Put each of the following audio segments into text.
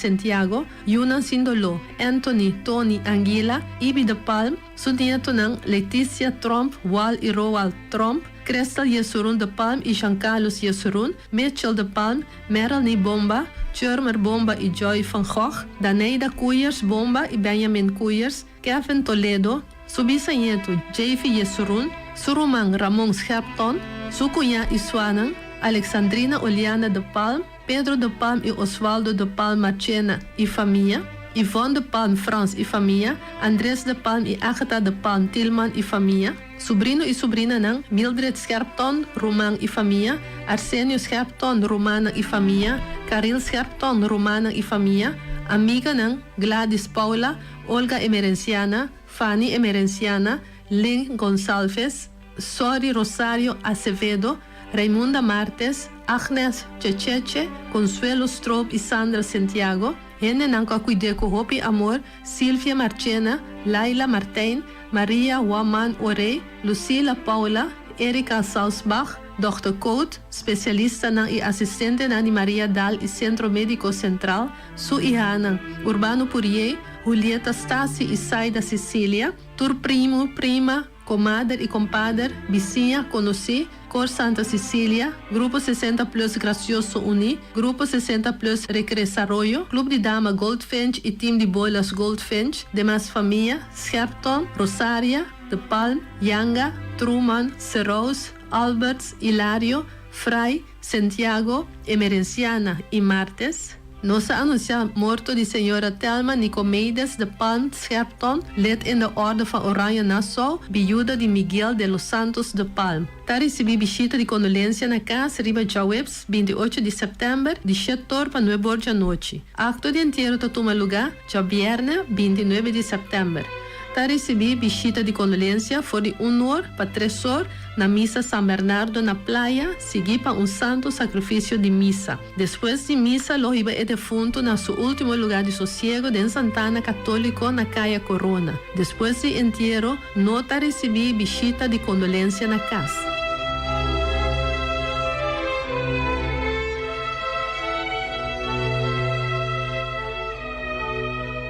Sentiago, yunan sin doló, Anthony, Tony, Anguila, Ibi de Palm, su nietonan, Leticia Tromp, Wal i Roald Tromp, Crystal Jesurun de Palm i Jean Carlos Jesurun, Mitchell de Palm, Merelny Bomba, Churmer Bomba i Joy van Gogh, Daneida Koeiers Bomba i Benjamin Koeiers, Kevin Toledo, su bisañetu Jayvee Jesurun, su ruman Ramon Scherpton, su cuñá i suanan, Alexandrina Oliana de Palm, Pedro de Palm i Oswaldo de Palm Marchena i famia, Yvonne de Palm Frans i famia, Andres de Palm i Agatha de Palm Tilman i famia, Subrino i subrinanan, Mildred Scherpton, ruman i famia, Arsenio Scherpton, rumannan i famia, Caril Scherpton, rumannan i famia, amiganan, Gladys Paula, Olga Emerenciana, Fanny Emerenciana, Lynn Gonsalves, Sorry Rosario Acevedo, Raimunda Martes, Agnes Checheche, Consuelo Stroop i Sandra Sentiago, hendenan ku a kuid'é ku hopi amor, Silvia Marchena, Laila Martijn, Maria Waman Orey, Lucila Paula, Erika Salsbach, Dòkter Koot, spesialistanan i asistentenan di Maria Daal i Sentro Médiko Sentral, su ihanan, Urbano Purier, Julieta Stasi i Saida Cecilia, tur primu, prima, komader i kompader, bisiña, konosí, Kor Santa Cecilia, Grupo 60 Plus Gracioso Uní, Grupo 60 Plus Recresaroyo, Club di Dama Goldfinch i Team di Boilas Goldfinch, demas famia, Scherpton, Rosaria, De Palm, Yanga, Truman, Serous, Alberts, Hilario, Frei, Santiago, Emerenciana i Martes. Nos a anunsiá morto di señora Thelma Nicomedes de Palm Scherpton, lid in de Orde van Oranje Nassau, biuda di Miguel de los Santos de Palm. Ta risibí bishita di kondolensia na kas riba djaweps 28 di sèptèmber di shet'or pa nueb'or djanochi. Akto di entiero ta tuma lugá djabièrnè 29 di sèptèmber. Ta risibí bishita di kondolensia for di un or pa tres or na Misa San Bernardo na Playa, siguí pa un Santo Sakrifisio di Misa. Despues di misa lo hiba e defuntu na su ultimo lugar di sosiego den Santana Católico na Caya Corona. Despues di entiero no ta ricibi bishita di condolencia na cas.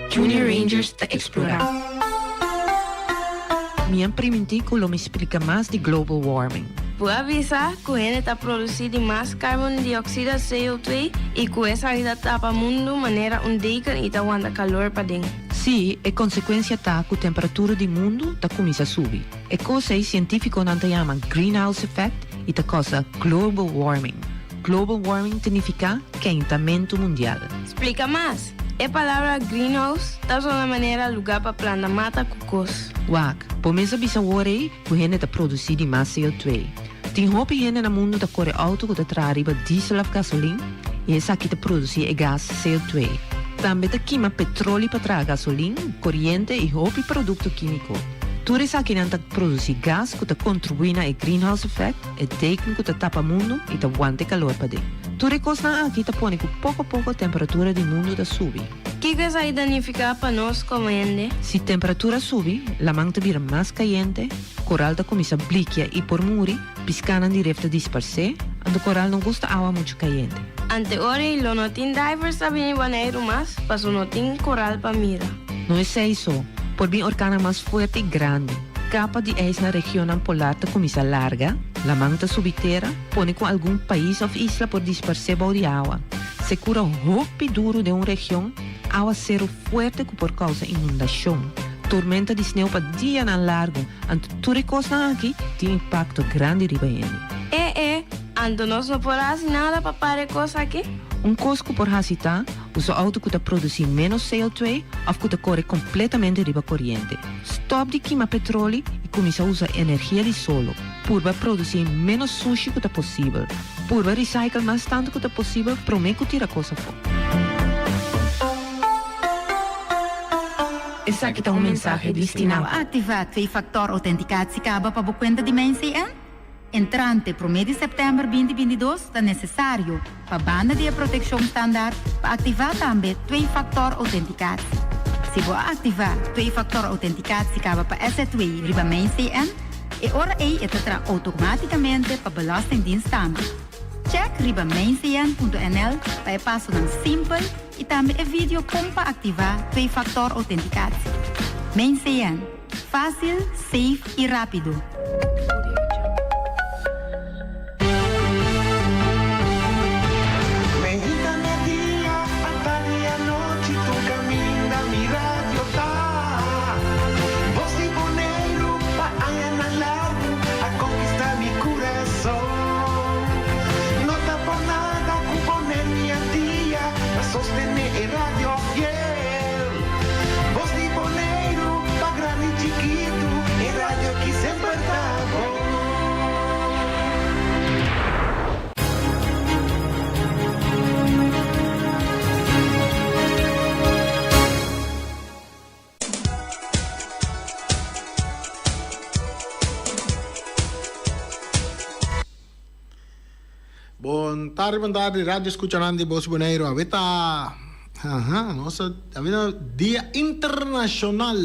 Junior Rangers ta explora. Mi a priminti cu lo mi splica mas di global warming. Bo a bisa cu hende ta produci di mas carbon dioxide, CO2, y cu esaki ta tapa mundu manera un deken y ta wanta calor paden. Sí, e consecuencia ta cu temperatura di mundu ta cuminsa subi. E cos ey cientificonan ta yama greenhouse effect y ta causa global warming. Global warming ta nifica keintamento mundial. Splica mas! E palabra greenhouse ta sona manera lugá pa planta mata ku kos. Wak, bo mes a bisa wor ei ku hende ta produsí di mas CO2. Tin hopi hende na mundu ta kore outo ku ta traha riba diesel òf gasolin i esaki ta produsí e gas CO2. Tambe ta kima petroli pa traha gasolin, koriente i hopi produkto kímiko. Tur esakinan ta produsí gas ku ta kontribuí na e greenhouse effect, E deken ku ta tapa mundu i ta wanta e kalor paden. Tur e kosnan aki ta pone ku poko poko temperatura di mundu ta subi. Kiko esaki ta nifiká pa nos komo hende? Si temperatura subi, laman ta bira mas kayente, koral ta kuminsá blikia i por muri, piskanan di ref ta disparsé, anto koral no gusta awa muchu kayente. Ante ora ei lo no tin divers ta bini Boneiru mas, paso no tin koral pa mira. No esei so, por bin orkannan mas fuerte i grandi. Kapa di ijs na regionnan polar ta kuminsá larga, laman ta subi tera, pone ku algun pais òf isla por disparsé bou di awa. Sekura hopi duru den un region, awaseru fuerte ku por kousa inundashon, tormenta di sneu pa dianan largu, anto tur e kosnan aki tin impakto grandi riba hende. E e, anto nos no por hasi nada pa para e kos aki? Un kos ku por hasi ta usa outo ku ta produsí ménos CO2 òf ku ta kore kompletamente riba koriente. Stòp di kima petroli i kuminsá usa energia di solo. Purba produsí ménos sushi ku ta posibel. Purba recycle mas tantu ku ta posibel promé ku tira kos afó. Esaki ta un mensahe di Stinapa. Bo a aktivá twee-factor autentikatie kaba pa bo kuenta di MijnCN? Entrante promé di sèptèmber 2022 ta nesesario pa banda di e protekshon standaard pa aktivá tambe twee-factor autentikatie. Si bo a aktivá twee-factor autentikatie kaba pa SZW riba MijnCN, e ora ei e ta traha outomátikamente pa Belastingdienst tambe. Chèk riba mijncn.nl pa e pasonan simpel. i tambe e video kon pa aktivá twee-factor autentikatie. Mijn CN, Fásil, safe i rápido. Mehita na dia, atardi anochi, tur kaminda mi radio ta. Bos di Boneiru pa añanan largu a konkistá mi kurason. No ta por nada ku pone mi al dia pa sostené e radio fiel. Bos di Boneiru pa grandi i chikitu, e radio aki semper ta bon. Bon tardi bon tardi radio escuchanan di Bos Boneiru awe ta aha nos awe ta dia internacional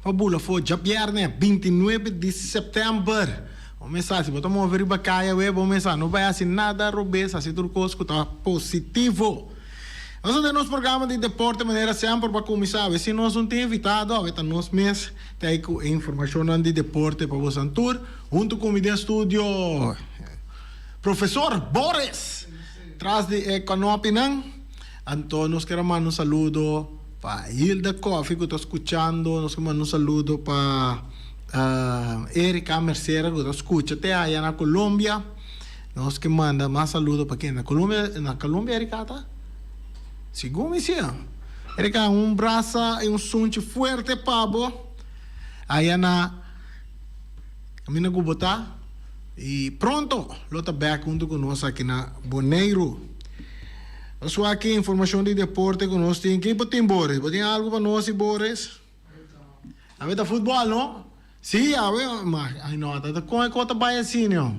pa bula for djabierne 29 di september bo mesa si bo ta move riba kaya awe bo mesa no bai hasi nada robes hasi tur kos ku ta positivo. Nos a den nos programa di deporte manera semper pa cuminsa awe si nos no tin invitado awe ta nos mes ta ay cu e informacionnan di deporte pa bosan tur hunto cu mi den studio Profesor Boris tras di e canopinan anto nos kier a manda un saludo pa Hilda Coffie cu ta scuchando nos kier manda un saludo pa Erika Mercera cu ta scucha te aya na Colombia. Nos ke manda mas saludo pa ken? Na Colombia, na Colombia Erika ta? Segun mi si. Erika, un brasa y un sunchi fuerte pa bo aya na caminda cu bo ta y pronto lo ta bek hunto cu nos aki na Boneiru. Nos wak ki informacion di deporte cu nos tin. Ki bo tin Boris? Bo tin algo pa nos Boris? Awe ta futbol no? Si awe ma ay no ta kon e kos ta bai asina yo.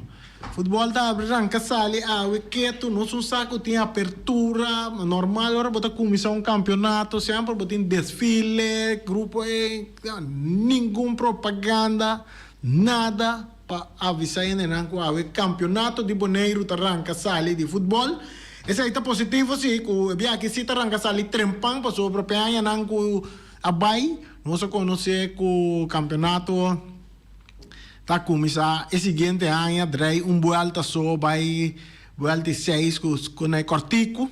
Futbol ta abri ranka sali awe ketu nos un sa ku tin apertura normal ora bo ta kuminsá un kampionato semper bo tin desfile grupo e ningun propaganda nada pa avisá hendenan ku awe kampionato di Boneiru ta ranka sali di futbol esei ta positivo si ku e biaha aki si ta ranka sali trempan pasobra pe añanan ku A bai, nos a konosé ku kampionato ta kuminsá e siguiente aña, drei un buelta so bai buelta i seis ku ku na e kòrtiku.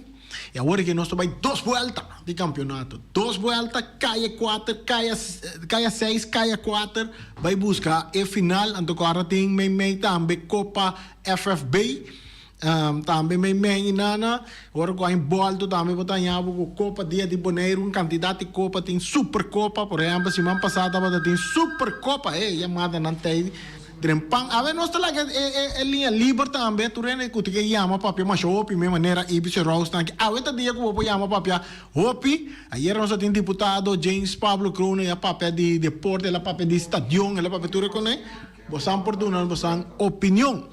I awor aki nos ta bai dos buelta di kampionato, dos buelta, kaya kuater, kaya kaya seis, kaya kuater, bai buska e final. Anto ku ora tin meimei tambe Kopa FFB. Tambe mei mei i nana, ora ku ain bòltu tambe bo ta haña bo ku kopa dia di Boneiru, un kantidat di kopa, tin superkopa, por ehèmpel siman pasá tabata tin superkopa, e yamadanan ta ei dren pan. Awe nos ta laga e e liña liber tambe, tur hende ku tin ke yama papia masha hopi, mi manera Ibis Rouse nan aki, awe ta dia ku bo por yama papia hopi. Ayera nos a tin diputado James Pablo Kroon, el a papia di deporte, el a papia di stadion, el a papia tur e kone. Bosan por duna bosan opinion.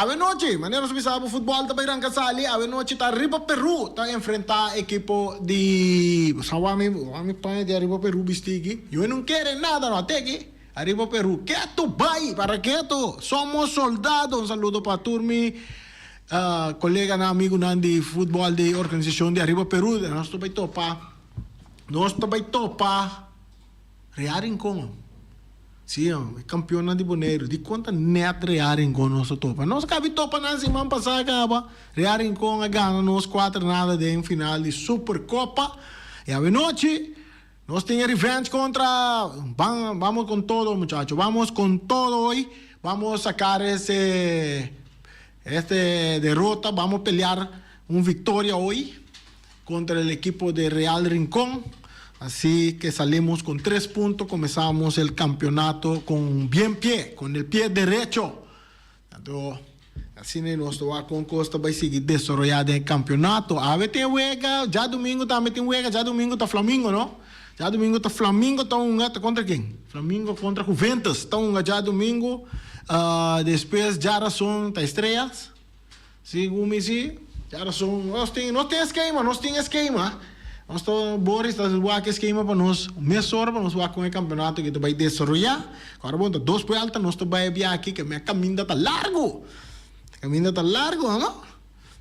Awenochi, manera nos bisa bo futbol ta bai ranka sali, awenochi ta Riba Peru ta enfrenta ekipo di, bosan wak mi, wak mi paña di Ariba Peru bisti aki, yo no kere nada no, ate aki, Ariba Peru, ketu bai, para ketu, somos soldado, un saludo pa tur mi koleganan, amigunan di futbol di organisashon di Ariba Peru, nos ta bai topa, nos ta bai topa. Real Rincon. Sí, e kampionnan di Boneiru. Dikon ta nèt Real Rincon nos ta topa? Nos a kabi topa nan siman pasá kaba. Real Rincon a gana nos kuater nada den final di Superkopa. I awenochi nos tin e revenge kontra ban vamos con todo muchacho vamos con todo hoy. Vamos sacar ese este derota vamos pelear un victoria hoy. Contra el equipo de Real Rincón. Así que salimos con tres puntos, comenzamos el campeonato con bien pie, con el pie derecho. Anto, asina nos ta wak con cos ta bay sigui desaroya den e campeonato. Awe tin wega, djadumingo tambe tin wega, djadumingo ta Flamingo, no? Djadumingo ta Flamingo ta hunga, ta contra ken? Flamingo contra Juventus ta hunga djadumingo. Despues djarason ta Estrellas. Segun mi si, ta rason. Nos tin, nos tin e skema, nos tin e skema. Nos ta, Boris ta wak e skema pa nos mesora pa nos wak kon e kampeonato aki ta bai desaroyá. Ora bon ta dos buelta nos ta bai bia aki ke e kaminda ta largu. E kaminda ta largu, amo.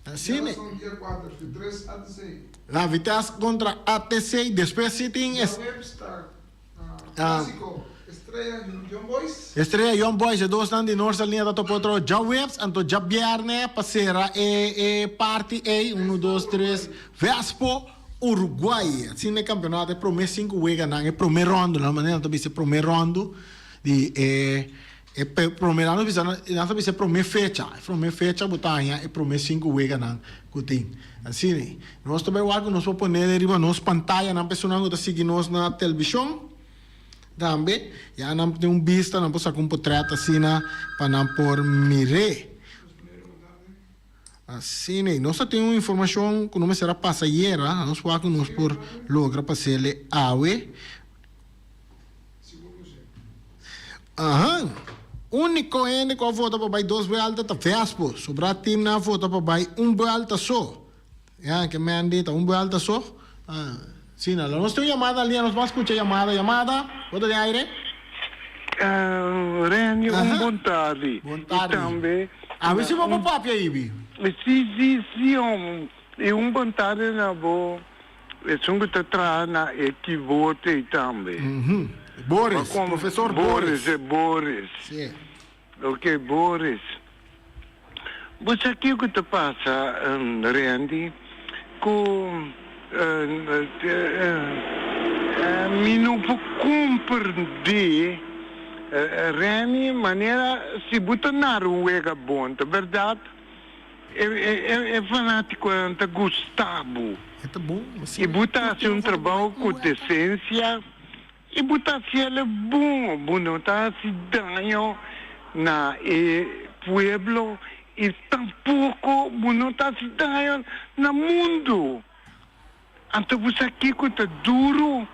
Asina. Dia kuater, di tres a di seis. La Vitesse kontra ATC. Despues si tin Estrella Young Boys. E dosnan di Noord Saliña ta topa otro djaweps. Anto djabièrnè pa sera e e parti ei, unu, dos, tres, Vespo Uruguay. Asina e kampeonato e promé sinku weganan, e promé ròndu, nan manera nan ta bisa e promé ròndu di e E prome nan bisa nan ta bisa e prome fecha e prome fecha bo ta haña e prome sinku weganan ku tin. Asina nos ta bai wak ku nos por pone riba nos pantayanan pa esunnan ku ta sigui nos na televishon tambe ya nan tin un bista nan por saka un potrèt asina pa nan por mir'é. Asina nos ta tin un informashon ku no mester a pasa ayera nos wak ku nos por logra pas'el awe. Ahan. Úniko hende ku a vota pa bai dos buelta ta Vespo. Sobrá timnan a vota pa bai un buelta so. Ya, ke Mandy ta un buelta so. Ah, sí, na. Nos tin un yamada na liña, nos ban skucha yamada. Yamada, bo ta den aire? Renny, un bon tardi. Bon tardi. I tambe. Ami si bo por papia, Ibi. Sí, sí, sí, hom. I un bon tardi na bo. Esun ku ta traha na e keyboard ei tambe. Boris, profesor Boris. Boris, e Boris. Si. Ok, Boris. Bo sa kiko ta pasa, Randy? Ku mi no por komprendé, Randy, manera si bo ta nara un wega bon, ta bèrdat? E fanátikonan ta gusta bo. I bo ta hasi un trabou ku desensia i bo ta hasi el bon. Bo no ta hasi daño na e pueblo i tampoko bo no ta hasi daño na mundu. Anto bo sa kiko ta duru?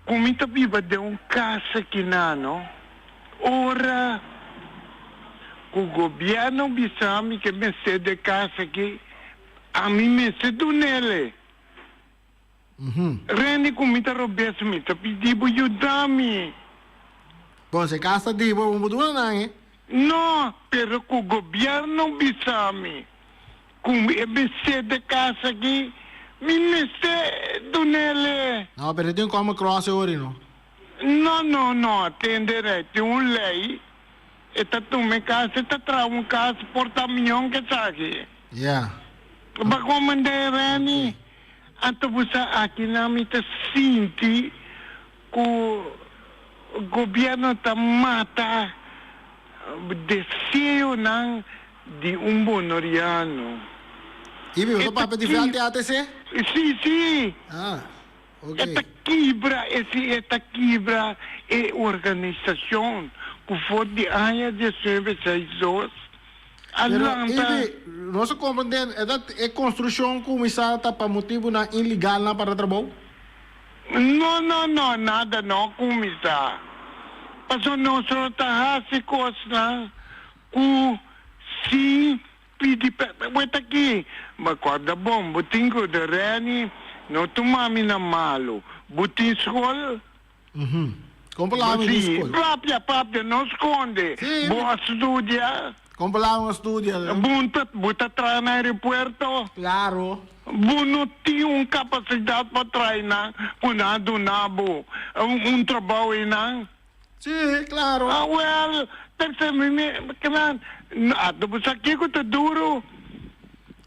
Ku mi ta biba den un kas akinan no, ora ku gobièrnu bisa mi ke mester de kas aki, ami mester dun'el. Rende ku mi ta robes mi ta pidi bo yuda mi. Bon, si e kas ta di bo, bo por duna nan e? No, pero ku gobièrnu bisa mi Ku e mester de kas aki, mi mester dunele. No, pero e tin come across e ori no. No, no, no, tende rei, tin un lei, e ta tuma e kas, e ta traha un kas por ta mion ke esaki. Yeah. Ba komende Renny, anto bo sa aki nan mi ta sinti ku gobierno ta mata deseonan Di un bonoriano. I mi bo ta papia di vèlt di ATC? Si, si. Ah, ok. E ta kibra, e si e ta kibra e organisashon ku for di aña diesnuebe seis dos a Pero, lanta. Ibi, nos a komprendé, e ta e konstrukshon kuminsá ta pa motibunan ilegalnan para trabou? No, no, no, nada no a kuminsá. Pasobra nos no ta hasi kosnan Ku sin pidi per bo ta aki. Ma korda bon, bo tin ku de Renny no tuma mi na malu. Bo tin skol? Kon por laga mi tin skol? Si, papia, papia, no skonde. Bo a studia? Kon por laga mi a studia? Bo ta traha na aeropuerto? Klaro. Bo no tin un kapasidat pa traha einan ku nan a duna bo un trabou einan? Sí, claro. Ah, wel, tercer mi mi kinan, ata bo sa kiko ta duro?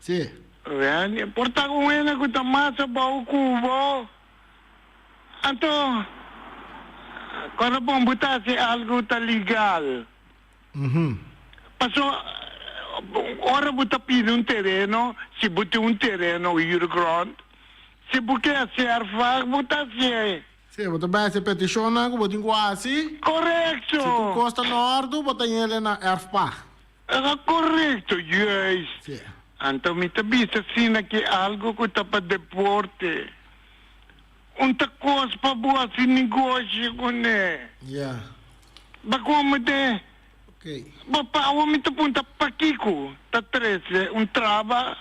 Sí. Wel, por ta un hende ku ta mas abou ku bo. Anto, kòrda bon, bo ta hasi algu ta legal. Paso, ora bo ta pidi un tereno, si bo tin un tereno huurgrond, si bo ke hasi erfpacht, bo ta hasié. Sí, bo ta bai hasi e petishonnan ku bo tin ku hasi. Korekto! Si tur kos ta na òrdu, bo ta yele na erfpacht. Korekto, juist. Sí. Anto mi ta bisa asina ki algu ku ta pa deporte, un ta kos pa bo hasi negoshi kuné. Ya. Bakon mi te. Ok. Bo pa awo mi ta punta pakiko ta trese un traba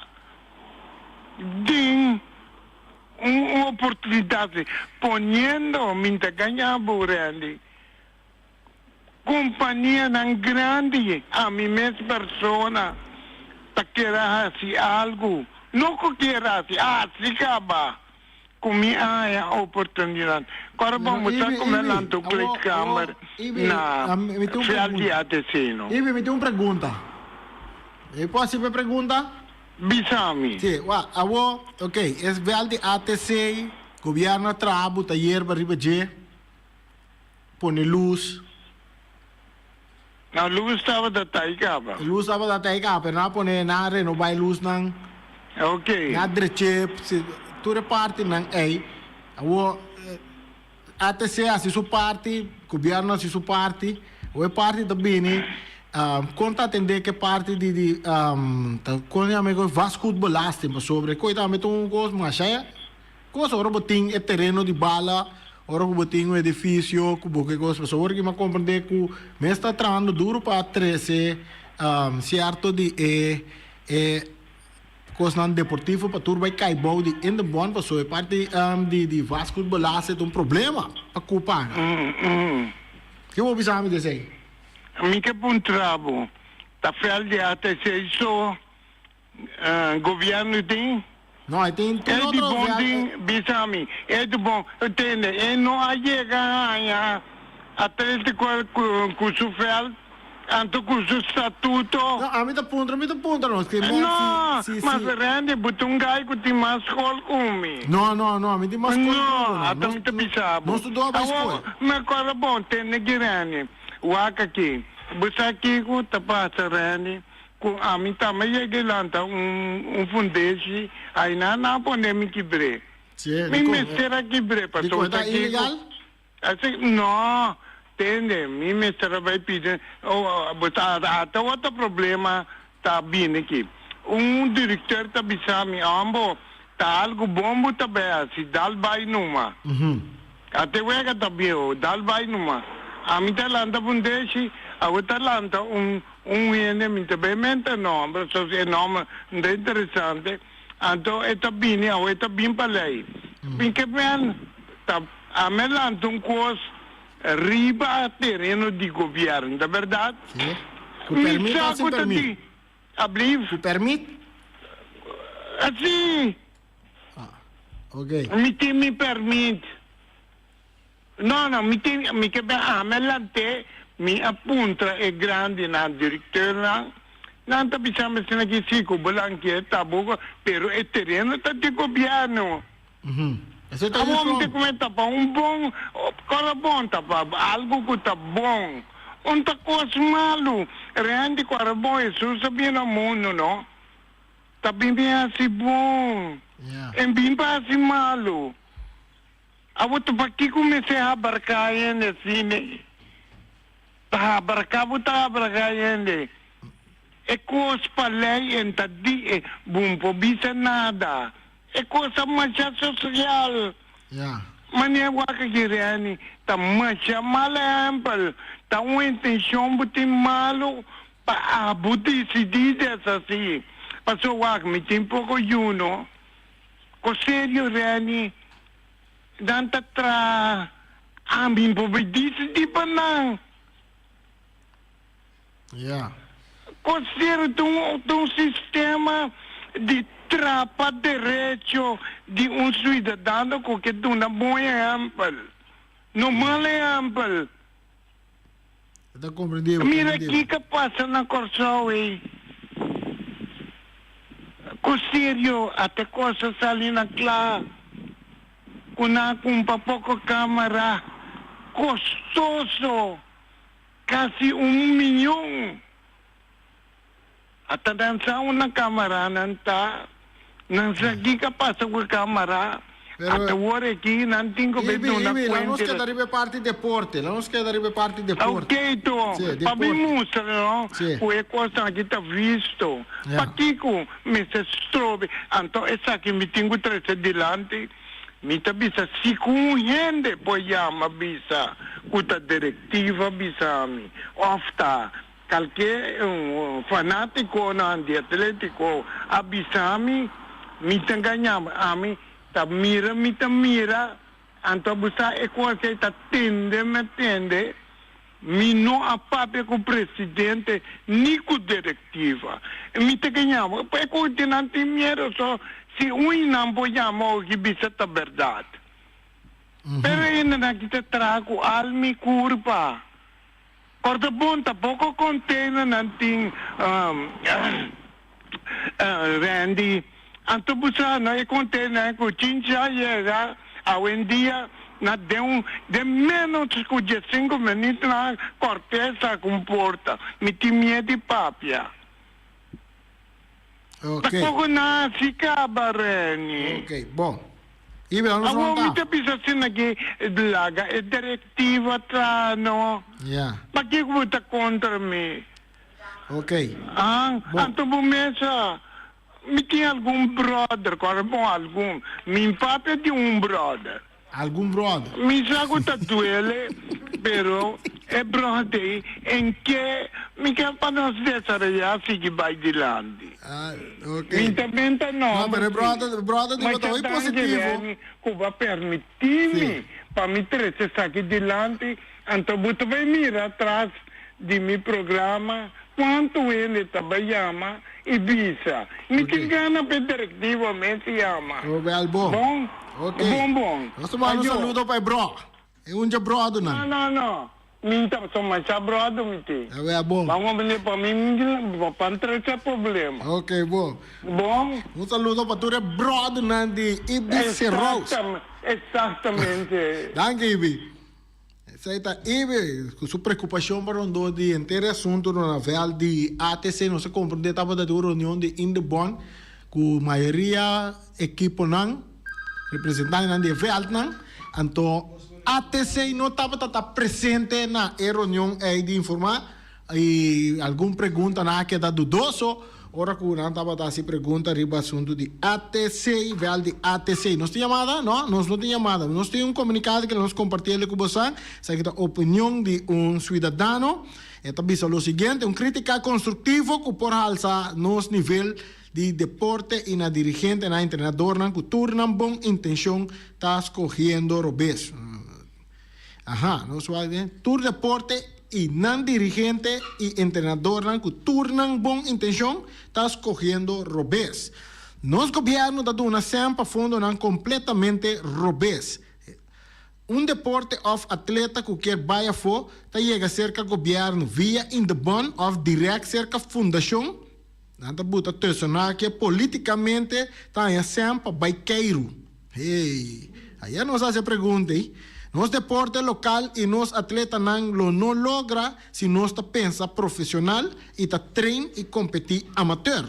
den. Un oportunidat poniendo mi ta gaña bo Randy. No ku kier hasi, hasi kaba ku mi a haña oportunidat. Ku ora bo musa ku mi a lanta un kleedkamer na veld di ATC no. Ibi, mi tin un pregunta. Mi por hasi e pregunta? Bisa mi. Si, wak, awo, ok, e veld di ATC, gobierno a traha buta yerba riba dje, pone luz. No, luz tabata ta caba. Luz tabata ta caba, pero nan a pone, nan a renoba e luznan. Ok. Nan a dreche, si, tur e partinan ey. Awo, ATC a haci su parti, gobierno a haci su parti. Awo e parti ta bini, con ta atende cu e parti di, di, ta, con yama e cos, vastgoedbelasting, pasobra e coy tambe ta un cos masha. Cos ora bo tin e tereno di bala, ora cu bo tin un edificio cu bo ke cos, pasobra ora ki mi a comprende cu mes ta trahando duro pa trece cierto di e e cosnan deportivo pa tur bay cay bou di in de bond, pasobra e parti di di vastgoedbelasting ta un problema pa cu paga. Ke bo bisa mi di esey? Mi ke puntra bo, ta fel di ATC so Gobierno tin. No, e tin tur otro. E di bon tin, bisa mi. E di bon, tende, e no a yega haña Atletico cu su veld, anto cu su statuto. No, ami ta puntra, mi ta puntra nos ke men No, si, si, mas si. Randy, bo ta un guy cu tin mas scol cu mi. No, no, no, ami tin mas scol cu bo, No, no. ata mi ta bisa bo. Nos tur dos a bay Awor, scol. mi a corda bon, tende ki Randy, wak aki. Bo sa kico ta pasa, Randy? Ku ami tambe yega i lanta un un fundeshi, ainan nan a pone mi kibr'é. Sí, Mi dikon? mester a kibr'é Dikon pasobra e ta ta kiko. ilegal? Asi, no, tende, mi mester a bai pidi, oh, bo sa, ata otro problema ta bini aki. Un directeur ta bisa mi, Ambo, ta algu bon bo ta bai hasi, dal bai numa. Ate wega ta bieu, dal bai numa. Ami ta lanta fundeshi, awe ta lanta un Un hende mi ta bay menta nomber, so si e nomber no ta interesante, anto e ta bini awe e ta bin pa ley. Bin ke men ta a me lanta un cos riba tereno di gobierno, ta berdad? Sí. Cu Mi permit sa of sin cu ta permit? di, ablief? Cu permit? Así. Ah, ok. Mi tin mi permit. No, no, mi tin, mi ke ben ame lant'é, mi a puntra e grandinan, direkteurnan, nan ta bisa mi asina ki si ku bo lankié ta bo, pero e tereno ta di gobièrnu. Esei ta Awor mi dikon? ta kume tapa un bon, kòrda bon tapa algu ku ta bon, un ta kos malu, rende kòrda bon Hesus a bini na mundu no, ta bin bin hasi bon, en bin pa hasi malu. Abo ta pakiko mester habarká hende asina? Ta habarká bo ta habarká hende? E kos pa lei en ta di e bo no por bisa nada. E kos ta masha sosial. Manera wak aki Reni ta masha mal ehèmpel. Ta un intenshon bo tin malu pa abo disidí des asi. Pasobra wak mi tin poko yu no. Ko serio Reni, nan ta traha ami bo bay dicidi pa nan. Ja. Ko serio ta un ta un sistema di trapa derecho di un ciudadano cu ke duna bon ehempel, no mal ehempel. Ta comprendibel, Mira comprendibel. kiko a pasa na Kòrsou ei. Ku serio ata kos a sali na kla ku nan a kumpra poko kamera kostoso, kasi un miyon. Ata nan sa unda kameranan ta, nan sa kiko a pasa ku e kamera, Pero, ata wor aki nan tin ku bai Ibi, duna Ibi, laat nos kuenta. keda riba e parti deporte, laat nos keda riba e parti deporte. Ok to, Sí, pa mi deporte. mustra no Sí. ku e kosnan aki ta visto. Ja. Pakiko mester strobe? Anto esaki mi tin ku trese dilanti, mi ta bisa si ku un hende por yama bisa ku ta direktiva bisa mi òf ta Kalke fanátikonan di Atlétiko a bisa mi, mi ta gaña ami ta mira mi ta mira, anto a busa e kos ei ta tende mi a tende. Mi no a papia ku presidente ni ku direktiva. Mi ta ke yama e ku di nan tin miedo so si un di nan por yama oki bisa ta bèrdat. Pero e hendenan aki ta traha ku alma i kurpa. Kòrda bon ta poko container nan tin Randy. Anto bo sa no e container ku chinchi a yega awendia na den un den menos ku diesinco minuut nan a kòrt'é sa ku un porta. Mi tin miedu di papia. Ok. Ta koko nan hasi kaba Reni. Ok, bon. Ibe, nos Awor mi ronda. ta bisa asina ki laga e directiva traha no. Ya. Pakiko bo ta kontra mi? Ok. Ah, Bon. anto bo mesa mi tin algun brother, kòrda bon algun, mi papia tin un brother. Algun brother. Mi sa ku ta duele, pero e brother ei en ke mi ke pa nos desaroyá sigui bai dilanti. Ah, ok. Mi ta menta No, nomber pero e si, brother, e brother di ma bo ta cha hopi danki positivo. Reni ku bo a permití mi Sí. pa mi trese esaki dilanti, anto bo ta bai mira atras di mi programa kuantu hende ta bai yama i bisa. Mi tin gana pa e direktiva mes yama. Oh, wel bon. Bon? Ok. Bon bon. Nos ta manda un Ayo. saludo pa e bro. E un dje brodonan. No, no, no. Mi ta so masha brodo mi tin. Ah, wel bon. Ban a bini pa mi, pa trece problema. Ok, bon. Bon? Un saludo pa tur e brodonan di Ibis Rose. Exactamente. Danki, Ibi. Esei ta Ibe ku su preokupashon pa rondó di henter e asuntu na vèlt di ATC. Nos a komprendé tabata di un reunion di Indebon ku mayoria ekiponan, representantenan di e vèltnan. Anto ATC no tabata ta presente na e reunion ei di informá i algun preguntanan a keda dudoso. Ora ku nan tabata hasi pregunta riba asuntu di ATC, vèlt di ATC. Nos tin yamada? No, nos no tin yamada. Nos tin un komunikado ku nos kompartí ku bosan. Esaki ta opinion di un suidadano. E ta bisa lo siguiente, Un krítika konstruktivo ku por halsa nos nivel di deporte i na dirigentenan, entrenadornan ku tur nan bon intenshon ta skohiendo robes. Aha, nos wak den tur deporte y nan dirigente y entrenadornan cu tur nan bon intencion ta scogiendo robes. Nos gobierno ta duna cen pa fondonan completamente robes. Un deporte of atleta cu kier bay afo ta yega cerca gobierno via Indebon of direct cerca fundacion, nan ta buta tussenhaakje, politicamente ta haña cen pa bay keiru. Hey, aya nos haci e pregunta ei. Nos deporte local y nos atletanan lo no logra si nos ta pensa profesional y ta train y competi amateur.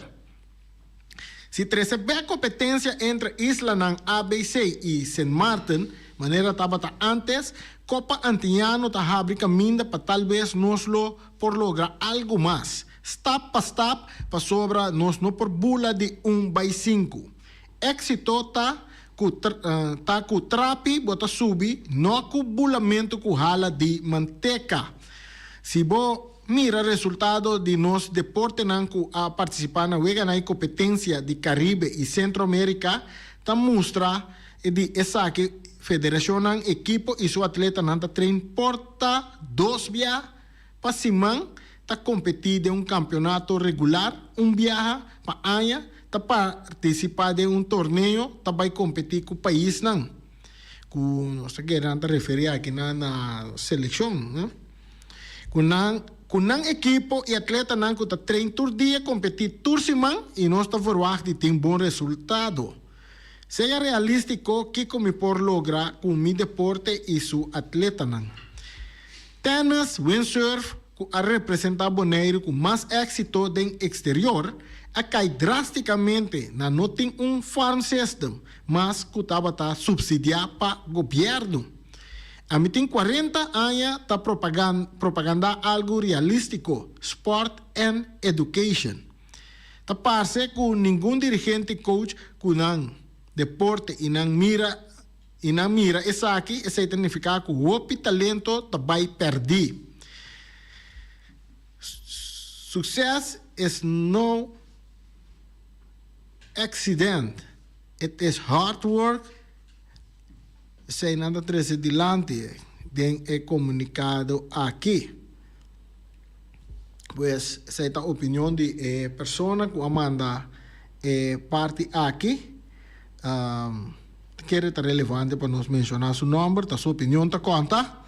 Si trece bek competencia entre islanan ABC y Sint Maarten, manera tabata antes, Copa Antiñano ta habri caminda pa tal bes nos lo por logra algo mas, stap pa stap, pasobra nos no por bula di un bay sinku. Éxito ta ku ta ku trapi bo ta subi, no ku bulamentu ku hala di manteka. Si bo mira resultado di nos deportenan ku a partisipá na Weganan i Kompetensia di Karibe i Sentro Amerika ta mustra di esaki federashonnan, ekipo i su atletanan ta train por ta dos bia pa siman, ta kompetí den un kampionato regular un biaha pa aña, ta partisipá den un torneo, ta bai kompetí ku paisnan ku nos ta kere nan ta referí aki na na selekshon, no? Ku nan ku nan ekipo i atletanan ku ta train tur dia, kompetí tur siman i nos ta verwagt di tin bon resultado. Sea realístiko kiko mi por logra ku mi deporte i su atletanan. Tennis, windsurf, ku a representá Boneiru ku mas éksito den eksterior, a kai drástikamente na no tin un farm system mas ku tabata supsidiá pa gobièrnu. Ami tin kuarenta aña ta propagandá algu realístiko, sport and education. Ta parse ku ningun dirigente coach ku nan deporte i nan mira I nan mira esaki, esei ta nifiká ku hopi talento ta bai pèrdí. Success is no accident, it is hard work, esei nan ta trese dilanti den e komunikado aki. Pues esei ta opinion di e persona ku a manda e parti aki. Ta kere ta relevante pa nos menshoná su nòmber, ta su opinion ta konta.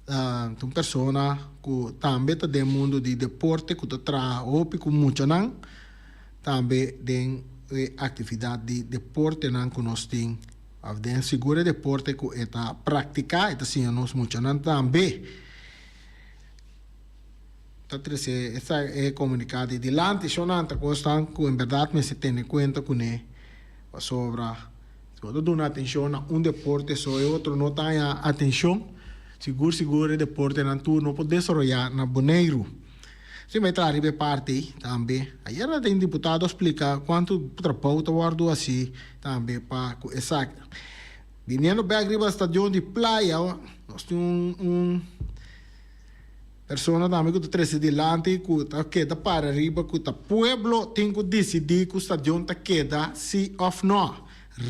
Ta un persona ku tambe ta den mundu di deporte, ku ta traha hopi ku muchanan, tambe den e aktividat di deportenan ku nos tin, òf den sigur e deporte ku e ta praktiká, e ta siña nos muchanan tambe. Ta trese esta e komuniká di dilanti shownan ta kosnan ku en bèrdat mester tene kuenta kuné pasobra si bo ta duna atenshon na un deporte so e otro no ta haña atenshon sigur sigur e deportenan tur no por desaroyá na Boneiru. Si mi traha riba e parti ei tambe ayer ta tin diputado a splika kuantu trabou ta wòrdu hasi tambe pa ku esaki. Biniendo bèk riba stadion di Playa nos tin un. Persona tambe ku ta trese dilanti ku ta keda para riba ku ta pueblo tin ku disidí ku stadion ta keda si òf nò.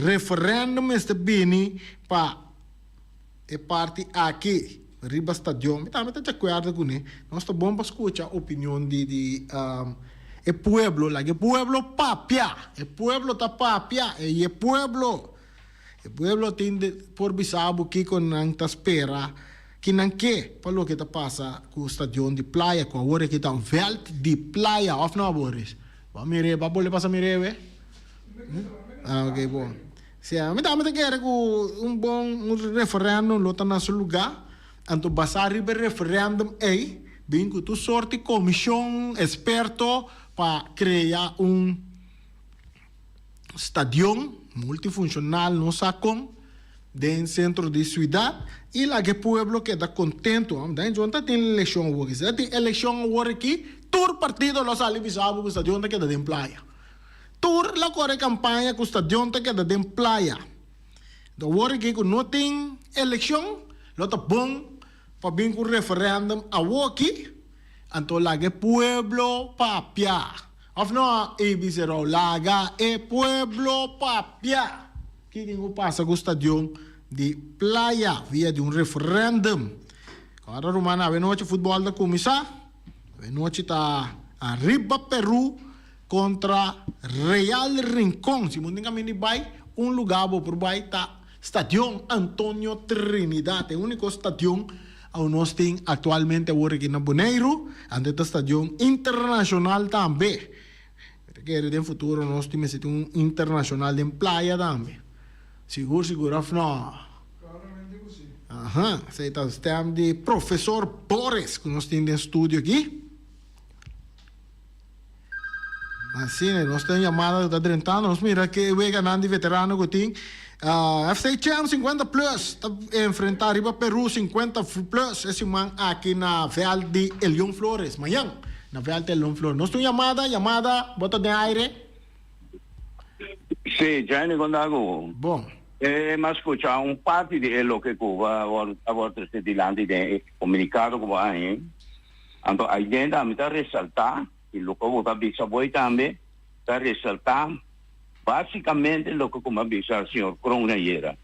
Referèndum mester bini pa e parti aki riba stadion. Mi tambe ta di akuerdo kuné. Nos ta bon pa skucha opinion di di e pueblo. Laga e pueblo papia. E pueblo ta papia i e pueblo E pueblo tin di por bisa bo kiko nan ta spera, ki nan ke pa loke ta pasa ku stadion di Playa, ku awor aki ta un vèlt di playa, òf no Boris? Bo a mir'é, bo a bolbe pasa mir'é we? Ah, ok, bon. Si, mi tambe ta kere ku un bon un referèndum lo ta na su lugá, anto basá riba e referèndum ei, bin ku tur sorti komishon, eksperto pa krea un. Stadion multifunshonal no sa kon den sentro di siudat i laga e pueblo keda kontentu. Den djon ta tin elekshon awor aki. Si ta tin elekshon awor aki tur partido lo sali bisa bo ku stadion ta keda den playa. Tur lo kore kampaña ku stadion ta keda den playa. Awor aki ku no tin elekshon lo ta bon pa bin ku referendum awoki anto laga e pueblo papia. Of no, e bisa rou, laga e pueblo papia! Ki tin ku pasa ku stadion di Playa via di un referendum? Ora ruman awenochi futbòl ta kuminsá. Awenochi ta Arriba Peru kontra Real Rincon. Si bo tin kaminda di bai, un lugá bo por bai ta Stadion Antonio Trinidad, e úniko stadion au nos tin aktualmente awor aki na Boneiru, anto e ta stadion internashonal tambe. Mi ta kere den futuro nos tin mester tin un internashonal den playa tambe. Sigur sigur òf no? Claramente ku si. Aha, esei ta stèm di Profesor Boris ku nos tin den studio aki. Asina, nos tin yamada ku ta drentando. Nos mira ke weganan di veterano ku tin. FC Champ 50 Plus ta enfrenta riba Peru 50 Plus e siman aki na vèlt di Elion Flores. Mañan na vèlt di Elion Flores. Nos tin un yamada, yamada, bo ta den aire. Sí, Jenny, kon ta ku? Bon. E m'a skucha un parti di e loke ku bo a wòrdu trese dilanti den e komunikado ku bo a haña. Anto aidenda ami ta resaltá. I loke bo ta bisa bo ei tambe ta resaltá básikamente loke ku mi a bisa señor Kroon ayera.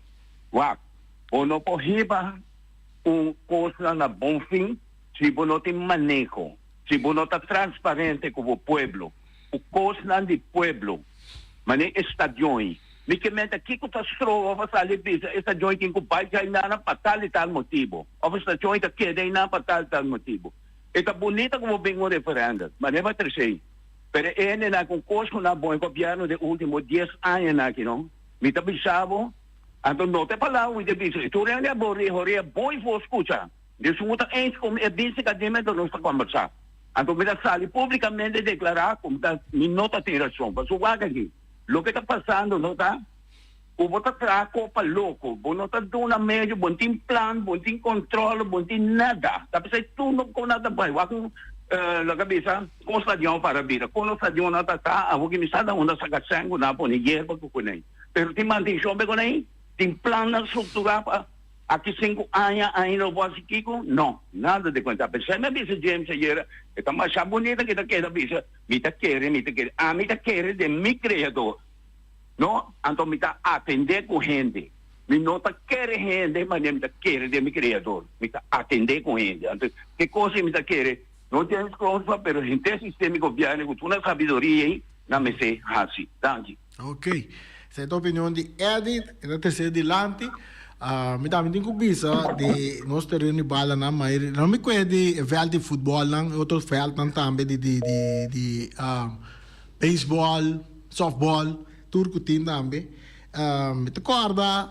Wak, bo no por hiba un kosnan na bon fin si bo no tin maneho, si bo no ta transparente ku bo pueblo, ku kosnan di pueblo, manera e stadion ei. Mi ke menta kiko ta stroba pa sali bisa e stadion ei tin ku bai djai nana pa tal i tal motibu, òf e stadion ei ta keda einan pa tal i tal motibu. E ta bunita ku bo bin un referendum, ma neba tresei. Pero e hendenan ku kos ku nan bon e gobièrnu den ultimo dies añanan aki no, mi ta bisa bo, anto no ta e palabra ku mi ta bisa, i tur hende a bori horia bon i for skucha. Esun ku ta eens ku mi e bisa ka dime anto nos ta kombersá. Anto mi ta sali publikamente deklará ku mi ta mi no ta tin rason. Pasobra wak aki, loke ta pasando no ta. Ku bo ta traha kopa loko, bo no ta duna medio, bo no tin plan, bo no tin kontrol, bo no tin nada. Ta p'esei tur no kon nan ta bai. Wak un lo ke bisa kon stadion para bira, kon nos stadionnan ta ta, awor ki mi sa ta unda saka sèn ku nan a pone yerba ku kunei. Pero tin mantenshon p'e kunei? Tin plannan strukturá pa aki sinku aña ainda lo por hasi kiko? No, nada di kuenta. P'esei mi a bisa James ayera, e ta masha bunita ke ta keda bisa, mi ta kere, mi ta kere. Ami ta kere den mi Kreador. No, anto mi ta atendé ku hende. Mi no ta kere hende manera mi ta kere den mi Kreador. Mi ta atendé ku hende. Anto, ke kos ei mi ta kere? No James Kroonsma pero henter sistema di gobièrnu ku tur nan sabiduria ei nan mester hasi. Danki. Ok. Esei ta opinion di Eddy, e ta trese dilanti. Mi tambe tin ku bisa di nos tereno di balanan, ma e no mi kue di e vèlt di futbòlnan, e otro vèltnan tambe di di di di beisbòl, sòftbòl, tur ku tin tambe. Mi ta kòrda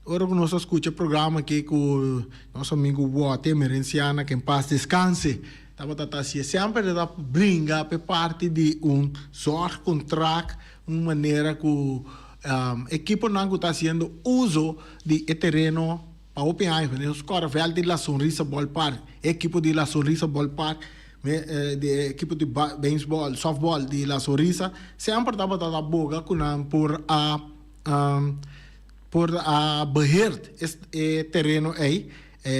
ora ku nos a skucha e programa aki ku nos amigu Wote Emerenciana, ke en pas deskanse, tabata ta hasié. Semper e ta bringa pa e parti di un zorgcontract, un manera ku ekiponan ku ta hasiendo uso di e tereno pa hopi aña. Nos kòrda vèlt di La Sonrisa Ballpark, e ekipo di La Sonrisa Ballpark, di e ekipo di beisbòl, sòftbòl di La Sonrisa, semper tabata ta boga ku nan por a por a beheerd e tereno ei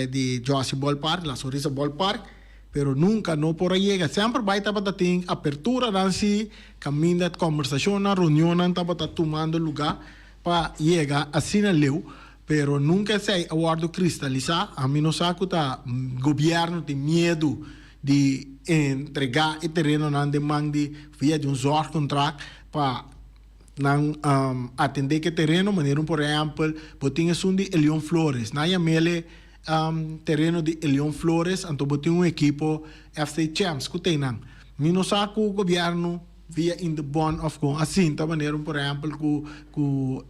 di Jossy Ballpark, La Sonrisa Ballpark, pero nunca no por a yega. Semper bai tabata tin aperturanan si, caminda combersacionnan, reunionnan tabata tumando lugar pa yega asina leu, pero nunca esei a wordo cristalisa. Ami no sa cu ta gobierno tin miedo di entrega e terenonan den man di via di un zorgcontract pa Nan atendé ku e tereno, manera un por ehèmpel, bo tin esun di Elion Flores. Nan yam'el tereno di Elion Flores, anto bo tin un ekipo FC Champs ku ten nan. Mi no sa ku gobièrnu via Indebon òf kon a sinta manera un por ehèmpel ku ku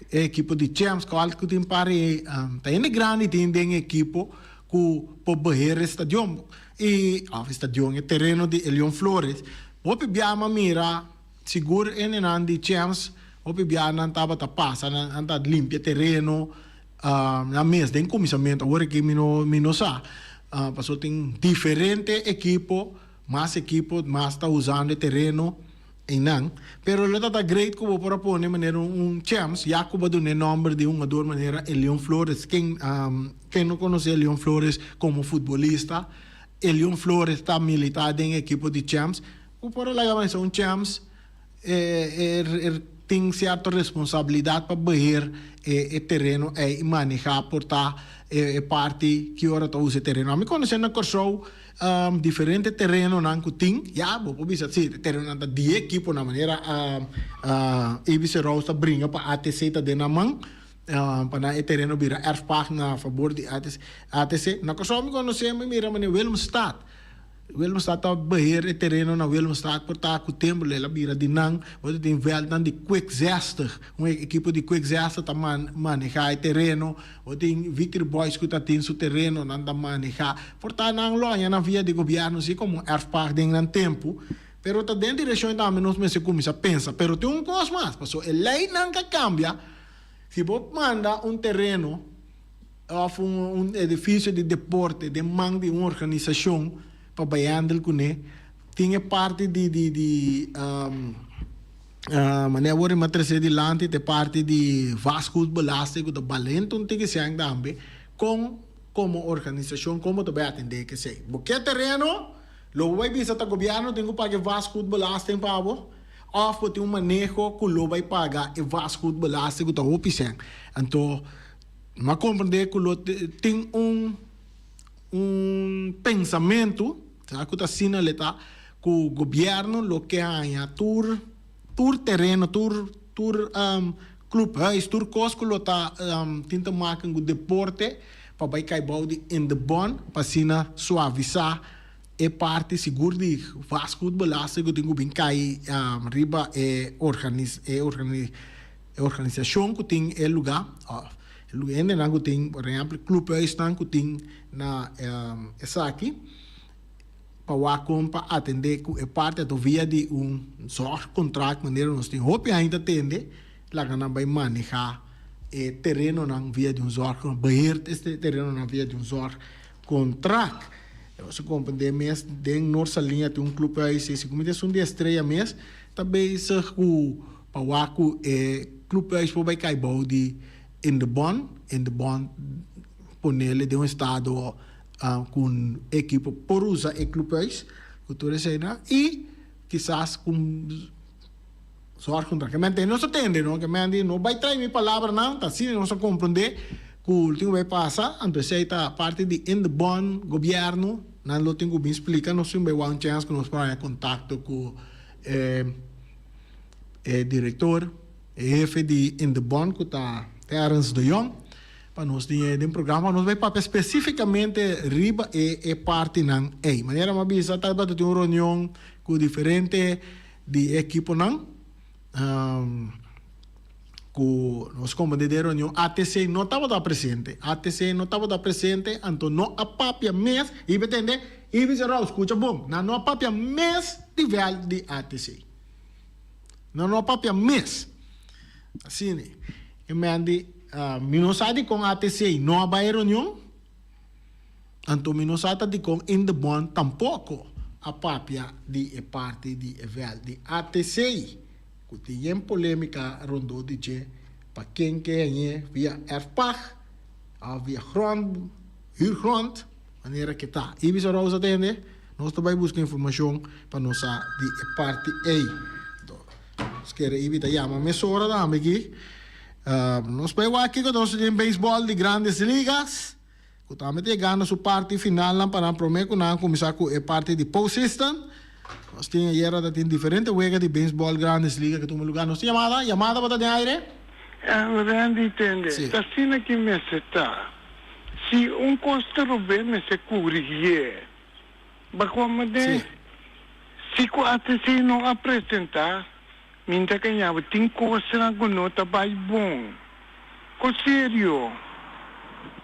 e ekipo di Champs kual ku tin par e ta hende grandi tin den e ekipo ku por beheer e stadion i òf e stadion e tereno di Elion Flores. Hopi biaha mi a mira. Sigur e nenan di Champs hopi bia nan tabata pasa nan ta limpia tereno nan mes den kuminsamentu awor aki mi no mi no sa pasobra tin diferente ekipo mas ekipo mas ta usando e tereno einan pero lo ta great ku bo por a pone manera un Champs ya ku bo a duna e nomber di hungador manera Elion Flores ken ken no konosé Elion Flores komo futbolista Elion Flores ta milita den ekipo di Champs. Ku por a laga mester un chèns e tin sierto responsabilidat pa beheer e tereno ei i manehá por ta e parti ki ora ta usa e tereno. Ami konosé na Kòrsou diferente terenonan ku tin, ya bo por bisa si e terenonan ta di e ekiponan manera ABC Rose ta bringa pa ATC ta den nan man pa nan e tereno bira erfpacht na fabor di ATC. Na Kòrsou mi konosé mi mira manera Willemstad. Willemstad ta beheer e tereno na Willemstad por ta ku tempu el a bira di nan. Bo ta tin vèldnan di Kwik zestig, un ekipo di Kwik zestig ta manehá e tereno. Bo tin Victory Boys ku ta tin su tereno, nan ta manehá. Por ta nan lo haña nan via di gobièrnu si komo erfpacht den nan tempu. Pero ta den direkshon tambe nos mester kuminsá pensa. Pero tin un kos mas, pasobra e leinan ka kambia. Si bo manda un tereno. Òf un edifisio di deporte den man di un organisashon pa bai handel kuné, tin e parti di di di manera awor mi a trese dilanti ta e parti di vastgoedbelasting ku ta balente un tiki sèn tambe, kon komo organisashon komo ta bai atendé kesei. Bo ke tereno, lo bo bai bisa ta gobièrnu tin ku paga e vastgoedbelasting pa bo òf bo tin un maneho ku lo bai paga e vastgoedbelasting ku ta hopi sèn. Anto. M'a komprendé ku lo tin un un pensamentu, sa ku ta asina le ta, ku gobièrnu lo ke haña tur tur tereno, tur tur clubhuis, tur kos ku lo ta tin te maken ku deporte pa bai kai bou di Indebon pa asina suavisá e parti sigur di vastgoedbelasting ku tin ku bin kai riba e organis e organi. E organisashon ku tin e lugá òf e hendenan ku tin, por ehèmpel kluphuisnan ku tin na esaki pa wak kon pa atendé ku e parti ato via di un zorgcontract manera nos tin hopi aña ta tende laga nan bai manehá e terenonan via di un zorg beheer e terenonan via di un zorgcontract. Nos a komprendé mes den Noord Saliña tin un kluphuis i segun mi ta esun di Estrella mes ta bezig ku Pa wak ku e clubhuis por bai kai bou di Indebon, Indebon ponele den un estado ku un ekipo por usa e clubhuis ku tur eseinan i kisas ku zorgcontract. Kemente nos a tende no, kemente no bai trae mi palabranan, ta asina nos a komprende ku ultimo bai pasa, anto esei ta parti di Indebon, gobierno. Nan lo tin ku bin splika nos sin bai wak un chèns ku nos por haña kontakto ku e e direktor, e hefe di Indebon ku ta Terence de Jong pa nos tin e den programa. Nos bai papia spesífikamente riba e e partinan ei. Manera mi a bisa tabata tin un reunion ku diferente di e ekiponan. Ku nos komandé den reunion ATC no tabata presente. ATC no tabata presente, anto no a papia mes, i bo tende, i bisa Raul, skucha bon, nan no a papia mes di vèlt di ATC. Nan no a papia mes. Asina, e men di, mi no sa dikon ATC no a bai e reunion, Anto mi no sa ta dikon Indebon tampoko a papia di e parti di e vèlt di ATC ku tin yen polémika rondó di dje pa ken ke hañ'é via erfpacht òf via grond, huurgrond, manera ke ta. Ibis Rosa tende, nos ta bai buska informashon pa nos sa di e parti ei. Anto nos kere Ibi ta yama mesora tambe aki. Nos bai wak kiko ta sucede den beisbòl di Grandes Ligas. Ku tambe ta yegando su parti finalnan pa nan promé ku nan kuminsá ku e parti di postseason. Nos tin ayera ta tin diferente wega di beisbòl Grandes Liga ku tuma lugá. Nos tin yamada? Yamada bo ta den aire? Randy tende, ta asina ki mester ta. Si un kos ta rob'é mester kurigié. Bakoma den si ku ATC no a presentá, mi ta kaña bo tin kosnan ku no ta bai bon. Ko serio?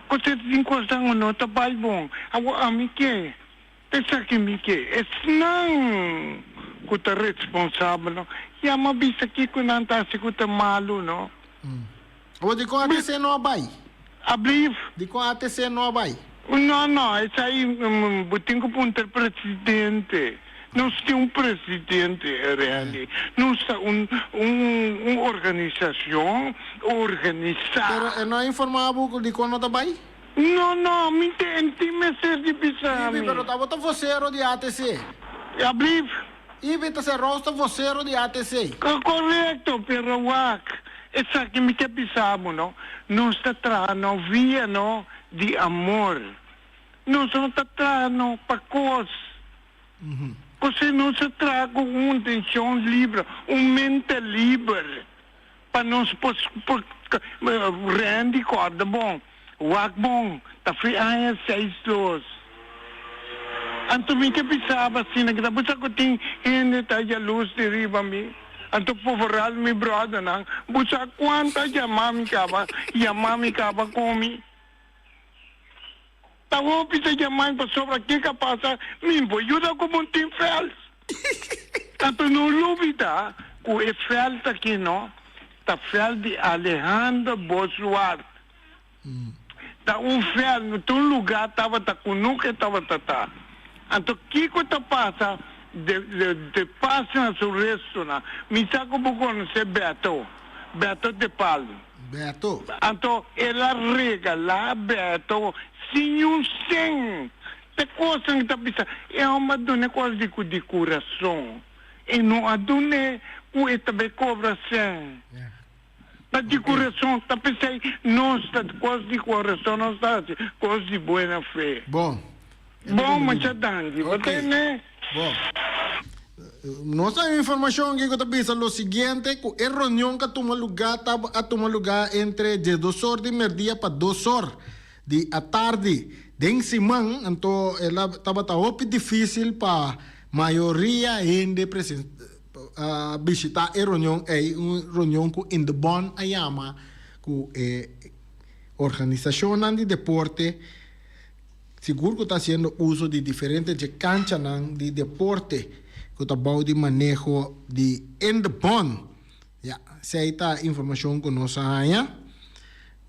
Ko serio tin kosnan ku no ta bai bon? Awor ami ke? Esaki mi ke. Esnan ku ta responsabel no yama bisa kiko nan ta hasi ku ta malu no. Awor dikon ATC no a bai? Ablief? Dikon ATC no a bai? No, no, esai bo tin ku puntra presidente. Nos tin un presidente, Randy. Nos ta un un organisashon organisá. Pero e no a informá bo ku dikon no ta bai? No, no, mi tin tin mester di bisa mi. Ibi, pero ta bo ta vocero di ATC. Ablief? Ibi ta ser Roos ta vocero di ATC. Korekto, pero wak, esaki mi ke bisa bo no, nos ta traha no via no di amor. Nos no ta traha no pa kos. Kosei nos ta traha ku un intenshon liber, un mente liber, pa nos por por Randy kòrda bon, wak bon, ta fri aña seis dos. Anto mi ke bisaba asina kita bo sa ku tin hende ta yalus di riba mi. Anto povoral mi bròdernan, bo sa kuantu a yama mi kaba, yama mi kaba ku mi. Ta hopi ta yama mi pasobra kiko a pasa mi bo yuda ku bo tin vèlt. Anto no lubida ku e vèlt aki no ta vèlt di Alejandro Boswart. Ta un vèlt, no ta un lugá tabata kunuke tabata ta. Anto kiko ta pasa de de pasa na su restonan? Mi sa ku bo konosé Beto, Beto de Palm. Beto. Anto el a regalá Beto sin niun sen. Ta kosnan ki ta bisa e hòmber a dun'é kos di ku di kurason. E no a dun'é ku e ta bai kobra sen. Ta di kurason. Ta p'esei nos ta kos di kurason nos ta hasi kos di buena fe. Bon. Bon, mucha danki. Bo tene? Bon. Nos ta informacion aki cu ta bisa lo siguiente, cu e reunion cu a tuma luga ta a tuma luga entre diesdos or di merdia pa dos or di atardi den siman, anto el a tabata hopi dificil pa mayoria hende presen bishita e reunion ey, un reunion cu Indebon a yama cu e organisacionnan di deporte. Sigur ku ta hasiendo uso di diferente dje kanchanan di deporte ku ta bou di maneho di Indebon. Ya, esei ta informashon ku nos a haña.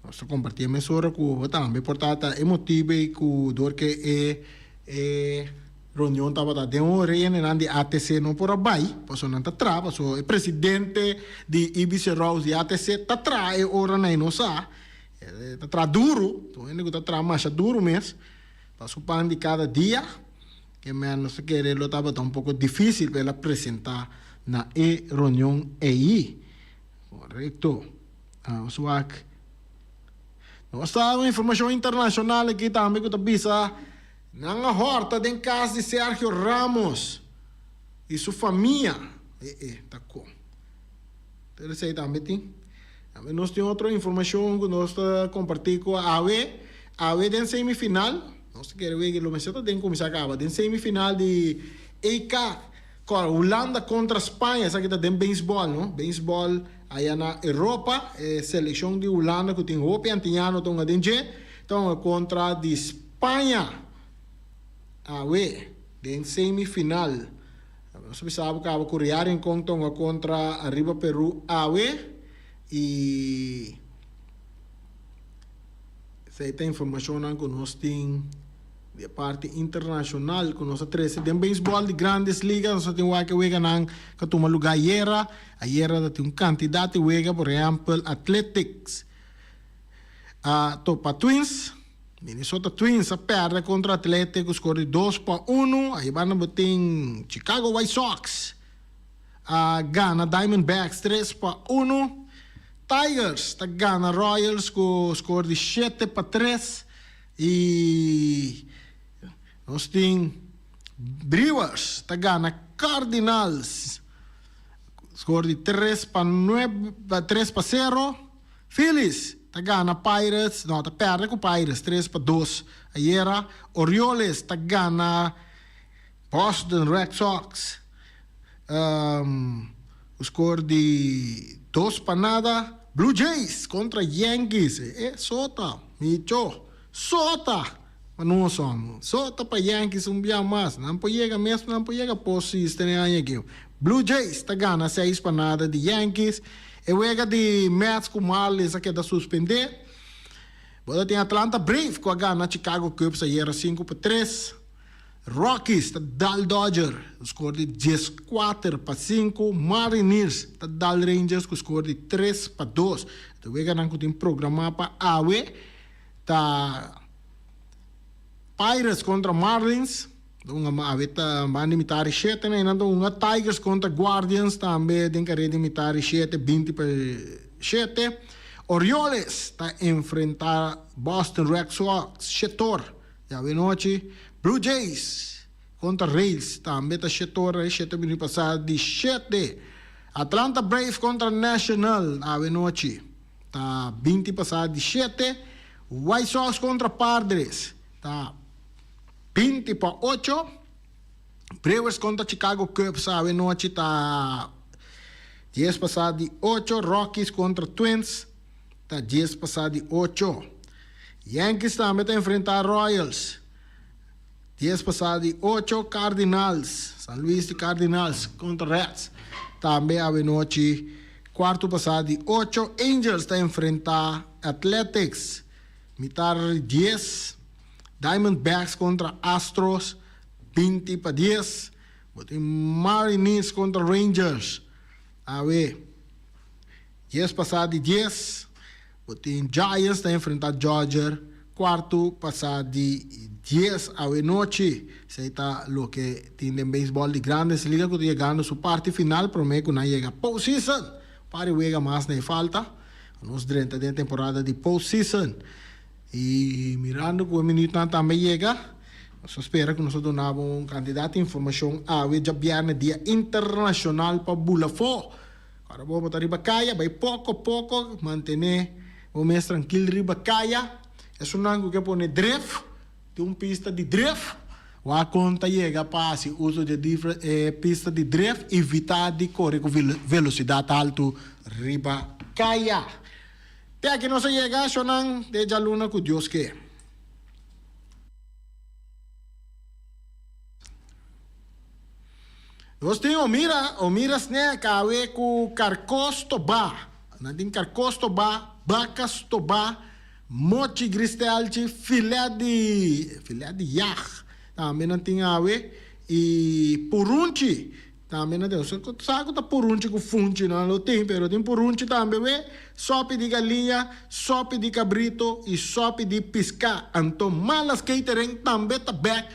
Nos ta kompartié mesora ku bo tambe. Por ta ta e motibu ei ku dor ke e e reunion tabata den un ora hendenan di ATC no por a bai, pasobra nan ta traha, pasobra e presidente di IBC Rouse di ATC ta traha e oranan ei no sa. E ta traha duru, ta un hende ku ta traha masha duru mes pa su pan di kada dia. Ke men nos ta kere lo tabata un poko difísil pa el a presentá na e reunion ei. Korekto. Nos wak. Nos ta un informashon internashonal aki tambe ku ta bisa. Nan a hòrta den kas di Sergio Ramos i su famia. E e, ta kon. Pero esei tambe tin. Tambe nos tin otro informashon ku nos ta kompartí ku awe. Awe den semifinal, nos ta kere wega lo mester ta den kuminsá kaba, den semifinal di EK Hulanda kontra Spaña, esaki ta den beisbòl no, beisbòl aya na Europa, e selekshon di Hulanda ku tin hopi antiñano ta hunga den dje, ta hunga kontra di Spaña awe den semifinal. Nos a bisa bo kaba ku Real Rincon ta hunga kontra Arriba Peru awe i esei ta informashonnan ku nos tin di e parti internashonal ku nos a trese den beisbòl di Grandes Ligas. Nos a tin wak e weganan ku a tuma lugá ayera. Ayera ta tin un kantidat di wega, por ehèmpel Athletics a topa Twins. Minnesota Twins a pèrdè kontra Atlete ku skor di dos pa unu. Ahi banda bo tin Chicago White Sox a gana Diamondbacks tres pa unu. Tigers ta gana Royals ku skor di shete pa tres. I nos tin Brewers ta gana Cardinals skor di tres pa nuebe tres pa sero. Phillies ta gana Pirates, no, ta perde ku Pirates tres pa dos ayera. Orioles ta gana Boston Red Sox ku skor di dos pa nada. Blue Jays kontra Yankees, e sota, micho, sota pa nos homo, sota pa Yankees un bia mas. Nan por yega mes, nan por yega postseason e aña aki. Blue Jays ta gana seis pa nada di Yankees. E wega di Mets ku Marlins a keda suspendé. Bo ta tin Atlanta Braves ku a gana Chicago Cubs ayera sinku pa tres. Rockies ta dal Dodger ku skor di dieskuater pa sinku. Mariners ta dal Rangers ku skor di tres pa dos. E weganan ku tin programá pa awe ta Pirates kontra Marlins. Hunga awe ta banda di mitar di shete na einan ta hunga Tigers kontra Guardians tambe den kare di mitar di shete binti pa shete. Orioles ta enfrenta Boston Red Sox shetor di awe nochi. Blue Jays kontra Rays tambe ta shetor shete minut pasa di shete. Atlanta Braves kontra National awe nochi ta binti pasa di shete. White Sox kontra Padres ta. 20 pa ocho, Brewers kontra Chicago Cubs awe nochi ta dies pasá di ocho, Rockies kontra Twins ta dies pasá di ocho. Yankees tambe ta enfrentá Royals dies pasá di ocho, Cardinals, San Luis di Cardinals kontra Reds tambe awe nochi kuartu pasá di ocho, Angels ta enfrentá Athletics mitar dies. Diamondbacks kontra Astros 20 pa 10. Bo tin Mariners kontra Rangers awe 10 pasá di 10. Bo tin Giants ta enfrentá Dodger kuartu pasá di 10 awe nochi. Esei ta loke tin den beisbòl di Grandes Liga ku ta yegando su parti final promé ku nan yega postseason. Par di wega mas na e falta. Nos drenta den temporada di postseason. I mirando ku e minütnan tambe yega, nos ta spera ku nos a duna bo un kantidat di informashon awe djabièrnè Dia Internashonal pa Bula Afó. Ora bo ta riba kaya, bai poko poko, mantené bo mes trankil riba kaya. Esunnan ku ke pone drif, tin un pista di drif, wak kon ta yega pa hasi uso di e pista di drif, evitá di kore ku velosidat haltu riba kaya. Te aki nos a yega, shonnan, te djaluna ku Dios ke. Nos tin Omira, Omira Snack awe ku karkó stobá. Nan tin karkó stobá, baka stobá, mochi gristelchi, filè di, filè di yag tambe nan tin awe i purunchi. Tambe nan tin, sa ku ta purunchi ku funchi nan lo tin, pero tin purunchi tambe we, sopi di galiña, sopi di kabrito i sopi di piská. Anto Malas Catering tambe ta bek.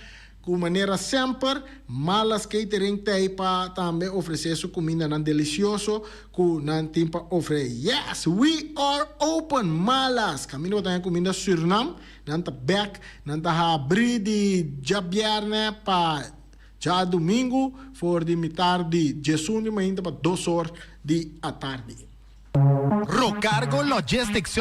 Ku manera semper, Malas Catering t'ei pa tambe ofresé su kumindanan delisioso ku nan tin pa ofre. Yes! We are open! Malas! Kaminda bo ta haña kuminda Sürnam, nan ta bèk, nan ta habrí di djabièrnè pa djadumingu for di mitar di diesun di mainta pa dos or di atardi. Rocargo Logistics.